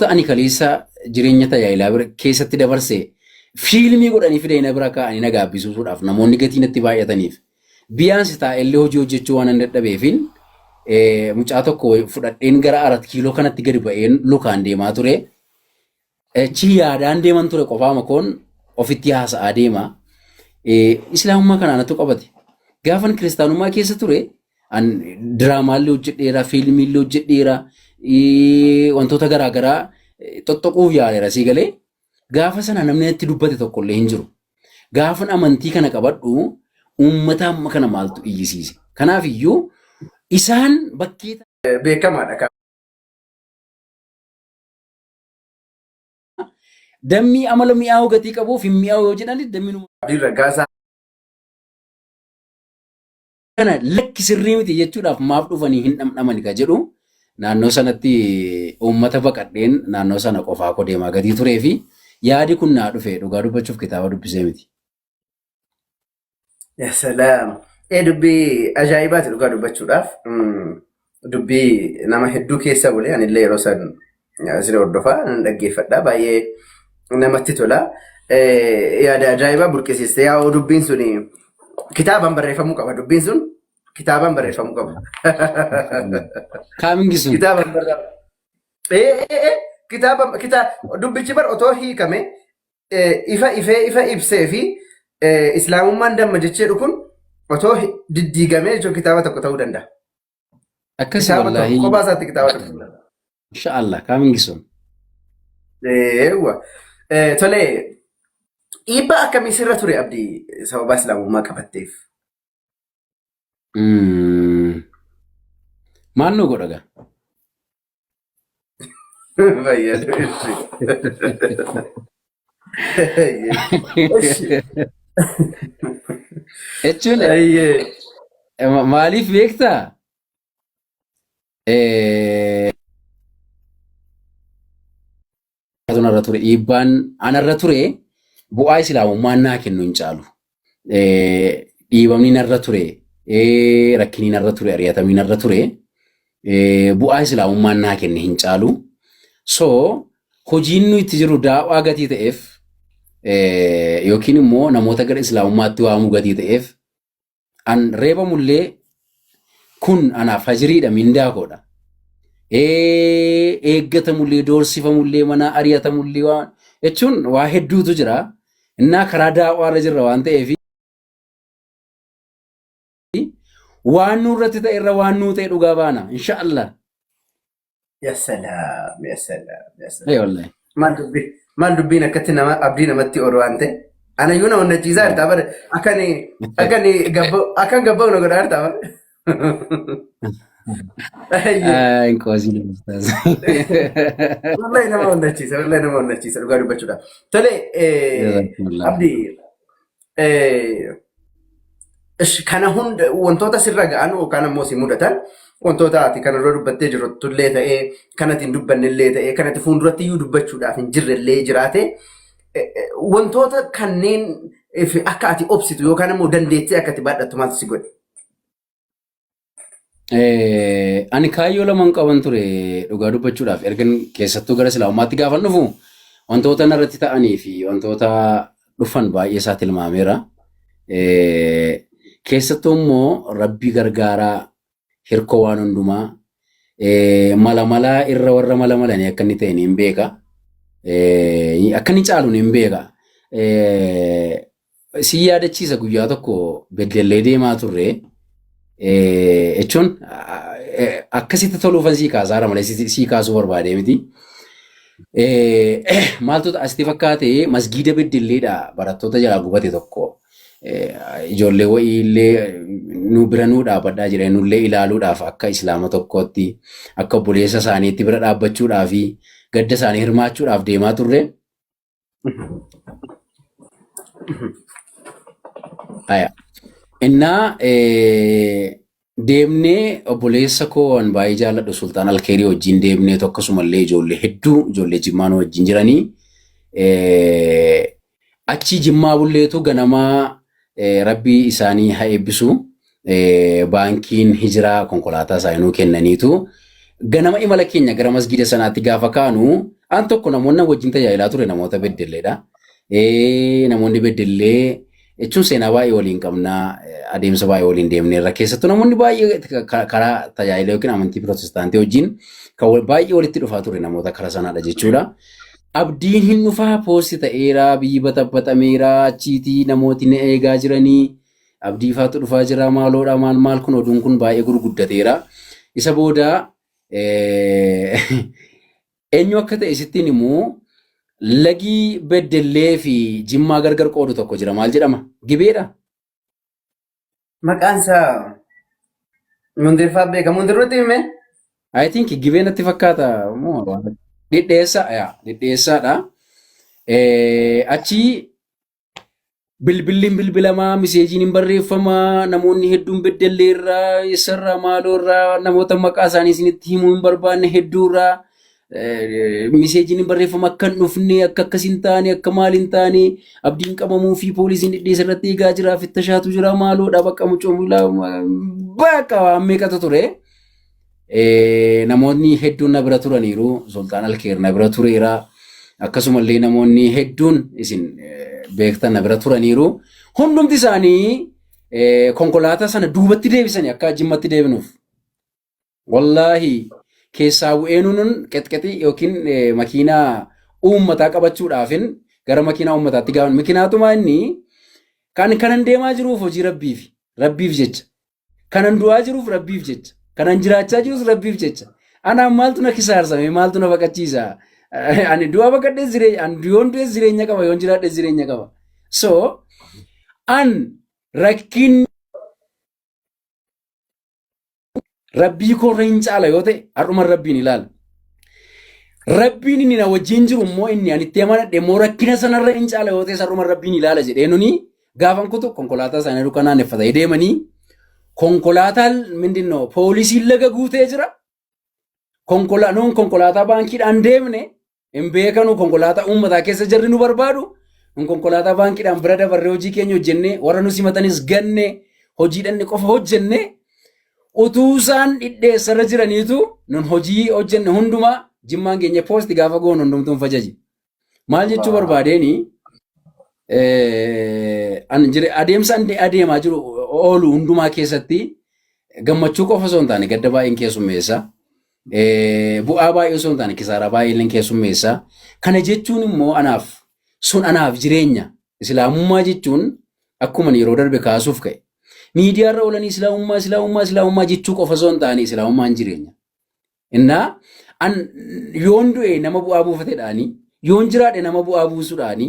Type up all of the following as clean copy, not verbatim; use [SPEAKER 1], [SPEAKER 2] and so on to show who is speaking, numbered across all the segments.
[SPEAKER 1] Wantoota ani kaleessa jireenya tajaajilaa bira keessatti dabarse fiilmii godhanii fidanii na bira kaa'anii na gaabbisuusuudhaaf namoonni gatii natti baay'ataniif biyaansi taa'ellee hojii hojjechuu waan hin dadhabeefin mucaa tokko fudhadheen gara arat kiiloo kanatti gadi ba'een lukaan deemaa ture. Achi yaadaan deeman ture qofaama koon ofitti haasa'aa deema. Islaamummaa kana anatu qabate. Gaafan kiristaanummaa keessa ture an diraamaallee hojjedheera, fiilmiillee hojjedheera, wantoota garaa garaa xoxxoquuf yaaleera sii galee. Gaafa sana namni natti dubbate tokkollee hin jiru. Gaafan amantii kana qabadhu uummata amma kana maaltu iyyisiise. Kanaaf iyyuu isaan bakkee
[SPEAKER 2] Beekamaadha.
[SPEAKER 1] Dammii amala mi'aawu gatii qabuuf hin mi'aawu yoo jedhanis dammi numa.
[SPEAKER 2] Abdiin Raggaasaa.
[SPEAKER 1] Kana lakki sirrii miti jechuudhaaf maaf dhufanii hin dhamdhamani ka jedhu naannoo sanatti uummata baqadheen naannoo sana qofaa koo deemaa gatii turee fi yaadi kun naa dhufe dhugaa dubbachuuf kitaaba dubbisee miti.
[SPEAKER 2] Ya salaam. Ee dubbii ajaa'ibaati dhugaa dubbachuudhaaf. Dubbii nama hedduu keessa bule anillee yeroo san isin hordofaa nan dhaggeeffadha baay'ee namatti tola. Yaada ajaa'ibaa burqisiiste yaa'u dubbiin sun kitaabaan barreeffamuu qaba dubbiin sun kitaabaan barreeffamuu qaba.
[SPEAKER 1] Kaamingi sun.
[SPEAKER 2] Kitaabaan barreeffamuu. Kitaaba kitaaba dubbichi bar otoo hiikame ifa ifee ifa ibsee fi islaamummaan damma jecheedhu kun otoo diddiigamee jechuun kitaaba tokko ta'uu danda'a.
[SPEAKER 1] Akkasi
[SPEAKER 2] Kitaaba tokko
[SPEAKER 1] wallaahi.
[SPEAKER 2] kophaa isaatti kitaaba tokko ta'uu danda'a.
[SPEAKER 1] Inshaallah kaamingi sun.
[SPEAKER 2] Eewwa. Tolee, dhiibbaa akkamii sirra ture Abdii sababa islaamummaa qabatteef?
[SPEAKER 1] Maal nu godha gaa?
[SPEAKER 2] Fayyadu ishi. Ishi.
[SPEAKER 1] Jechuun
[SPEAKER 2] Ayyee.
[SPEAKER 1] maaliif beektaa? Narra ture dhiibbaan anarra ture bu'aa islaamummaan naa kennu hin caalu. Dhiibamni narra ture, rakkinni narra ture, ari'atamni narra ture bu'aa islaamummaan naa kenne hin caalu. So hojiin nu itti jiru daawaa gatii ta'eef yookiin immoo namoota gara islaamummaatti waamuu gatii ta'eef An reebamullee kun anaaf hajiriidha mindaa koodha. Eeggatamullee doorsifamullee manaa ari'atamullee waan jechuun waa hedduutu jira. Innaa karaa daawwaarra jirra waan ta'eef waan nurratti ta'e irra waan nuu ta'e dhugaa baana insha Allah.
[SPEAKER 2] Ya salaam, ya salaam, ya salaam.
[SPEAKER 1] Ee wallahi.
[SPEAKER 2] Maal dubbii maal dubbiin akkatti nama abdii namatti oolu waan ta'e. Ana iyyuu na onnachiisaa jirta bara akkani akkani gabba'u akkan gabba'u na godhaa jirta bara. Ayyee.
[SPEAKER 1] Ay, hin qoosiin ustaaz.
[SPEAKER 2] Wallahi nama onnachiisa, wallahi nama onnachiisa dhugaa dubbachuudha. Tole
[SPEAKER 1] Jazakumullah.
[SPEAKER 2] Abdii Ish, kana hunda wantoota sirra ga'an yookaan ammoo si mudatan wantoota ati kana dura dubbattee jirtullee ta'ee kan ati hin dubbannellee ta'ee kan ati fuulduratti iyyuu dubbachuudhaaf hin jirrellee jiraate wantoota kanneen akka ati obsitu yookaan immoo dandeettee akka ati baadhattu maaltu si godhe?
[SPEAKER 1] Ani kaayyoo laman qaban ture dhugaa dubbachuudhaaf ergan keessattuu gara islaamummaatti gaafan dhufu wantoota narratti ta'anii fi wantoota dhufan baay'ee isaa tilmaameera. Keessattuu immoo rabbi gargaaraa hirkoo waan hundumaa mala malaa irra warra mala malanii akka inni ta'e niin beeka. Akka inni caalu niin beeka. Si yaadachiisa guyyaa tokko beddellee deemaa turre jechuun akkasitti toluufan sii kaasaara malee sii kaasuu barbaadee miti. Maaltu asitti fakkaate masgiida beddelleedha barattoota jalaa gubate tokko ijoollee wayii illee nu bira nuu dhaabbadhaa jedhee nullee ilaaluudhaaf akka islaama tokkootti akka obboleessa isaaniitti bira dhaabbachuudhaaf gadda isaanii hirmaachuudhaaf deemaa turre. Aya. Innaa deemnee obboleessa koo an baay'ee jaalladhu Sultaan Alkeerii wajjin deemnee akkasumallee ijoollee hedduu ijoollee Jimmaa nu wajjin jiranii achi Jimmaa bulleetu ganamaa rabbii isaanii haa eebbisu baankiin hijiraa konkolaataa isaanii nuu kennaniitu ganama imala keenya gara masgiida sanaatti gaafa kaanu An tokko namoonni wajjin tajaajilaa ture namoota Beddelleedha. Namoonni Beddellee jechuun seenaa baay'ee waliin qabnaa, adeemsa baay'ee waliin deemneerra. Keessattuu namoonni baay'ee karaa tajaajila yookiin amantii pirootestaantii wajjin kan baay'ee walitti dhufaa ture namoota karaa sanaadha jechuudha. Abdiin hin dhufaa poosti ta'eera, biyyi baxabaxameera, achiitii namooti na eegaa jiranii, abdii faatu dhufaa jira, maaloodha, maal maal kun oduun kun baay'ee gurguddateera. Isa booda eenyu akka ta'e sittiin immoo lagii Beddellee fi Jimmaa gargar qoodu tokko jira. Maal jedhama? Gibeedha.
[SPEAKER 2] Maqaan isaa Mundirfaa beeka. Mundirrutti hime?
[SPEAKER 1] I think Gibee natti fakkaata. Dhidheessa, yaa dhidheessaadha. Achi bilbilli hin bilbilamaa, miseejiin hin barreeffamaa, namoonni hedduun Beddelleerraa, eessarraa, maaloorraa, namoota maqaa isaanii isinitti himuu hin barbaanne hedduurraa miseejiin hin barreeffama akka hin dhufne, akka akkas hin taane, akka maal hin taane, abdiin qabamuu fi poolisiin dhidheessa irratti eegaa jira, fittashaatu jira, maaloodha, bakka mucoomulaa, bakka waan meeqatu ture. Namoonni hedduun na bira turaniiru. Sultaan Alkeer na bira tureera. Akkasumallee namoonni hedduun isin beektan na bira turaniiru. Hundumti isaanii konkolaataa sana duubatti deebisanii akka Jimmatti deebinuuf. Wallaahi keessaa bu'ee nuun qexqexii yookiin makiinaa uummataa qabachuudhaafin gara makiinaa uummataatti gaafa makiinaatuma inni kan kanan deemaa jiruuf hojii rabbiif rabbiif jecha. Kanan du'aa jiruuf Rabbiif jecha. Kanan jiraachaa jirus Rabbiif jecha. Anaan maaltu na kisaarsame maaltu na baqachiisa? Ani du'a baqadhees jireenya ani yoon du'es jireenya qaba yoon jiraadhes jireenya qaba. So an rakkin Rabbii koorra hin caala yoo ta'e har'uma Rabbiin ilaala. Rabbiin inni na wajjin jiru immoo inni ani itti amanadhe immoo rakkina sanarra hin caala yoo ta'e har'uma Rabbiin ilaala jedhee nuni gaafan kutu konkolaataa isaanii duukaa naanneffatanii deemanii konkolaataan mindinno poolisiin laga guutee jira. Nuun konkolaataa baankiidhaan deemne hin beekanu konkolaataa uummataa keessa jarri nu barbaadu. Nun konkolaataa baankiidhaan bira dabarree hojii keenya hojjennee warra nu simatanis ganne hojii dhanne qofa hojjenne utuu isaan dhidheessarra jiraniitu nun hojii hojjenne hundumaa Jimmaan keenya poosti gaafa goonu hundumtuun fajaji. Maal jechuu barbaadeeni adeemsa ani adeemaa jiru oolu hundumaa keessatti gammachuu qofa osoo hin taane gadda baay'een keessummeessa. Bu'aa baay'ee osoo hin taane kisaaraa baay'ee illee keessummeessa. Kana jechuun immoo anaaf sun anaaf jireenya. Islaamummaa jechuun akkuma yeroo darbe kaasuuf ka'e. Miidiyaarra oolanii islaamummaa islaamummaa islaamummaa jechuu qofa osoo hin taane islaamummaan jireenya. Innaa an yoon du'e nama bu'aa buufatedhaani yoon jiraadhe nama bu'aa buusuudhaani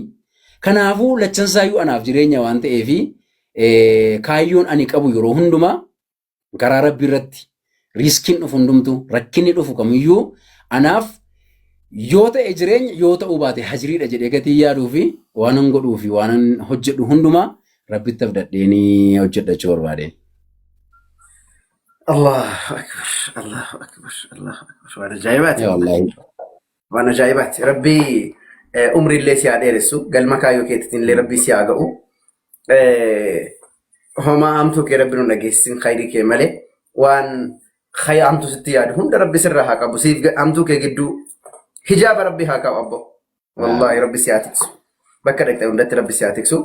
[SPEAKER 1] kanaafuu lachansaayyuu anaaf jireenya waan ta'eefi kaayyoon ani qabu yeroo hundumaa karaa rabbii irratti riiskiin dhufu hundumtuu rakkinni dhufu kamiyyuu anaaf yoo ta'e jireenya yoo ta'uu baate hajiriidha jedhee gatii yaaduu fi waanan godhuu fi waanan hojjedhu hundumaa rabbitti abdadheenii hojjedha jechuu barbaadeen.
[SPEAKER 2] Allahu akbar, Allahu akbar, Allahu akbar. Waan ajaa'ibaati.
[SPEAKER 1] Yaa wallaahi.
[SPEAKER 2] Waan ajaa'ibaati. Rabbii umrii illee si haa dheeressu. Galma kaayyoo keetiitiin illee rabbii si haa ga'u. Homaa hamtuu kee rabbi nu dhageessisin khayrii kee malee waan khayr hamtuu sitti yaadu hunda rabbi sirraa haa qabu. Siif hamtuu kee gidduu hijaaba rabbi haa kaa'u abbo. Wallaahi rabbi si haa tiksu. Bakka dhaqxe hundatti rabbi si haa tiksu.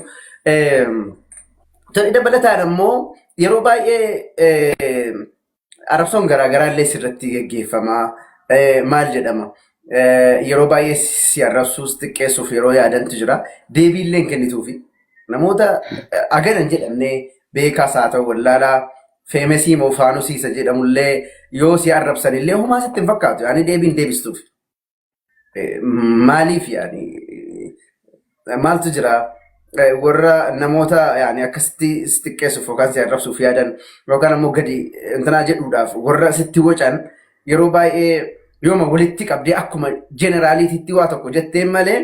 [SPEAKER 2] Tole dabalataan ammoo yeroo baay'ee arrabsoon garaagaraa illee sirratti geggeeffama. Maal jedhama? Yeroo baay'ee si arrabsuus xiqqeessuuf yeroo yaadantu jira. Deebii illee hin kennituufi. Namoota agana hin jedhamne beekaas haa ta'u wallaalaa feemesii moo faanusii isa jedhamullee yoo si arrabsan illee homaa sitti hin fakkaatu. Yaani deebii hin deebistuuf. Maaliif yaani maaltu jira warra namoota yaani akkasitti si xiqqeessuuf yookaan si arrabsuuf yaadan yookaan ammoo gadi intanaa jedhuudhaaf warra sitti wacan yeroo baay'ee yooma walitti qabdee akkuma jeneraaliititti waa tokko jetteen malee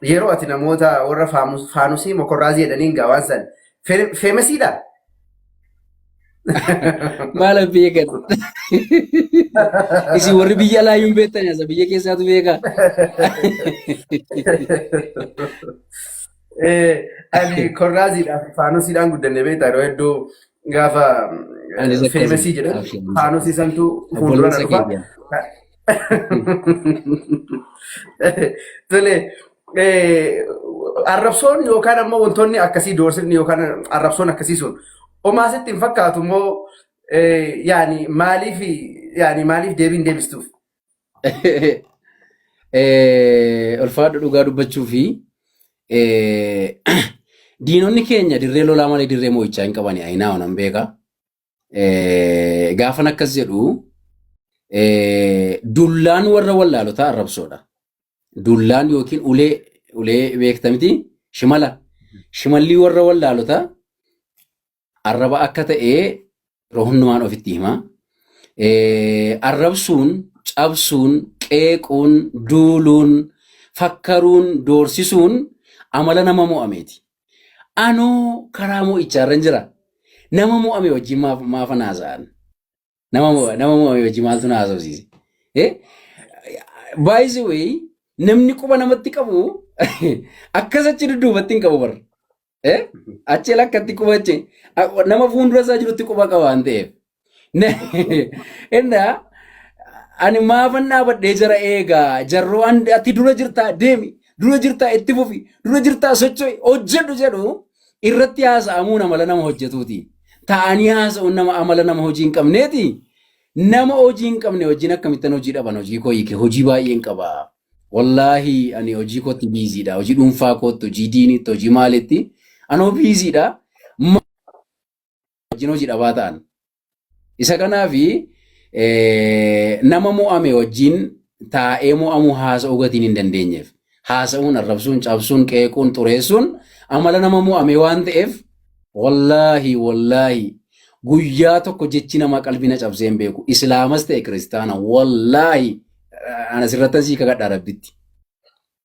[SPEAKER 2] yeroo ati namoota warra faanusii mokorraazii jedhaniin gaa waan san feemesiidha.
[SPEAKER 1] Maal beekan? Isin warri biyya alaa hin beektan asa biyya keessaatu beeka.
[SPEAKER 2] Ani korraaziidhaaf faanusiidhaan guddanne beektaa yeroo hedduu gaafa
[SPEAKER 1] Anis akkasuma.
[SPEAKER 2] feemesii jedhan
[SPEAKER 1] Abshir.
[SPEAKER 2] faanusii santu fuuldura na
[SPEAKER 1] Obboleessa
[SPEAKER 2] dhufa.
[SPEAKER 1] keenya.
[SPEAKER 2] Tole, arrabsoon yookaan ammoo wantoonni akkasii doorsifni yookaan arrabsoon akkasii sun homaa sitti hin fakkaatu immoo yaani maaliif yaani maaliif deebiin deebistuuf?
[SPEAKER 1] Ulfaadhu dhugaa dubbachuu fi diinonni keenya dirree lolaa malee dirree mo'ichaa hin qabani ayinaa nan beeka. Gaafan akkas jedhu dullaan warra wallaalotaa arrabsoodha. Dullaan yookiin ulee ulee beekta miti shimala. Shimalli warra wallaalotaa arraba akka ta'e yeroo hundumaan ofitti hima. Arrabsuun, cabsuun, qeequun, duuluun, fakkaruun, doorsisuun amala nama mo'ameeti. Anoo karaa mo'ichaarran jira. Nama mo'ame wajjin maaf maafan haasa'an? Nama mo'ame wajjin maaltu na haasofsiise? Eh? By the way, namni quba namatti qabu akkas achi dudduubatti hin qabu bara. Eh? Achi lakkatti quba achi nama fuuldura isaa jirutti quba qaba waan ta'eef. Inna ani maafan dhaabadhee jara eegaa jarroo ati dura jirtaa deemi dura jirtaa itti fufi dura jirtaa socho'i hojjedhu jedhu irratti haasa'amuun amala nama hojjetuuti. Ta'anii haasa'uun nama amala nama hojii hin qabneeti. Nama hojii hin qabne wajjin akkamittan hojii dhaban hojii koo hiike hojii baay'een qaba. Wallaahi ani hojii kootti biiziidha. Hojii dhuunfaa kootti, hojii diiniitti, hojii maalitti anoo biiziidha. Wajjin hojii dhabaa ta'an. Isa kanaafi nama mo'ame wajjin taa'ee mo'amuu haasa'uu gatiin hin dandeenyeef. Haasa'uun, arrabsuun, cabsuun, qeequun, xureessuun amala nama mo'ame waan ta'eef wallaahi wallaahi guyyaa tokko jechi namaa qalbii na cabsee hin beeku. Islaamas ta'e kiristaana wallaahi ana sirratti asii kakadhaa rabbitti.